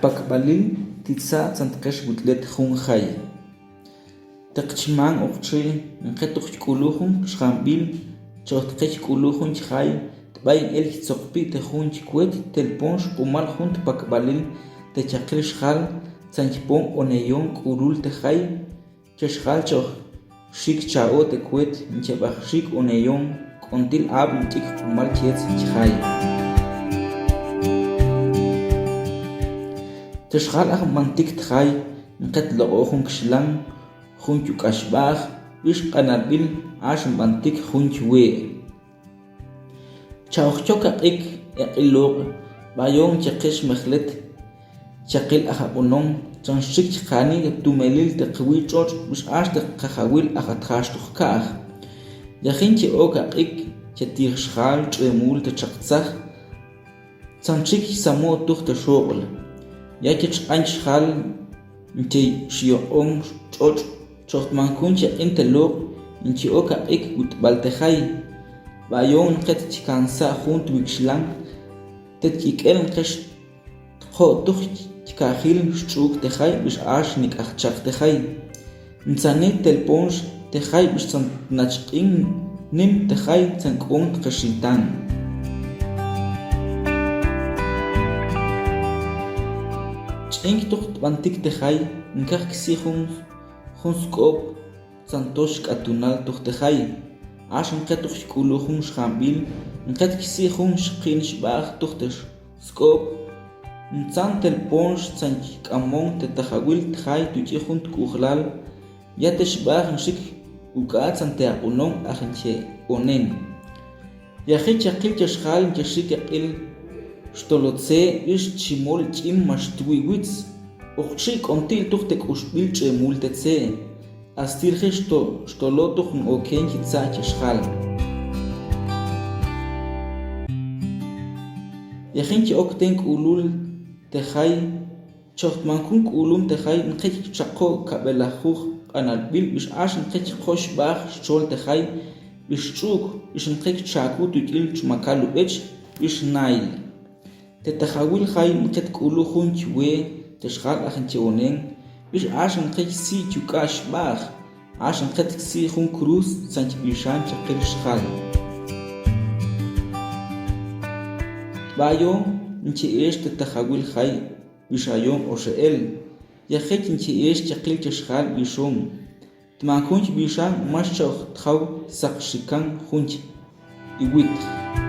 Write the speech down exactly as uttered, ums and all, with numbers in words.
Pakbalil titza tzan tkex wutlet jun jay. Teq chman oqtxe nqe toq jk'uluj jun xjanbil, choj tqe jk'uluj jun jay, tbayin el jtzoqpi te jun jwet telpon xqumal jun tpakbalil te chaqil xjal tzan jpon oneyon k'ulul te jay. Che xjal choj xik cha'o te kwet nche b'aj xik oneyon k'ontil ab'l nch'ik qumal chetz jay. Te xjal aj nb'antik te jay nqet loq'oj jun kxlan, jun yuk'ax b'aj, b'ix q'analb'il, ax nb'antik jun ywe'. Cha'oj chok aq'ik eq'il loq', b'ayon chaqix mejlet chaqil aj aq'unon, tzan xik chqani tumelil te qwi tx'otx' b'ix ax te qajawil aj atjax toq ka'j. Yajin che ok aq'ik che tij xjal tx'emul te txaq tzaj, tzan xik samo' tuj te xoq'l. Ya che tx'an xjal nche xyoq'on tx'otx', choj tman jun che q'in te loq' nche ok aq'ik wutb'al te jay. B'ayon nqet chkansa' jun twik'xlan te tk'ik'el nqex tqo' tuj tkajil xch'uuk te jay b'ix ax nik'aj chaq te jay. Ntzani telponx te jay b'ix tzan tnach q'in nim te jay tzan k'un tqexitan. Ch'in tuj tb'antik te jay nkaj ksi' jun, jun sk'op tzan tox k'atunal tuj te jay. Ax nqe toq jk'uluj jun xjanbil nqet ksi' jun xqin xb'aj tuj te sk'op. Ntzan telponx tzan jk'amon te tajawil te jay tuk'ix jun tk'ujlal. Ya te xb'aj nxik uk'a tzan te aq'unon aj nche onen. Yajin chaqil che xjal nche xik eq'il xtolo tze b'ix chimol ch'in max twi witz. Oqtxi k'onti'l tuj te k'uxb'il tx'emul te tze. Astil ji xtolo tuj noken jitza' che xjal. Yajin che ok ten k'ulul te jay, choj tman jun k'ulum te jay nqe chaqo' kab'elajuj q'analb'il b'ix ax nqe chqo' xb'aj xchol te jay b'ix ch'uuk b'ix nqe chakut yuk'il chmakal ub'ech b'ix nail. Te tajawil jay nqet k'uluj jun chwe te xjal aj nche onen b'ix ax nqe chsi' chuk'a' xb'aj. Ax nqet ksi' jun kruz tzan chb'ixan chaqil xjal. Tb'ayon nche ex te tajawil jay b'ix ayon oxe'el. Yajin nche ex chaqil che xjal b'ixon. Tman jun chb'ixan max cha'oj tjaw saq xikan jun ch-, iwitj.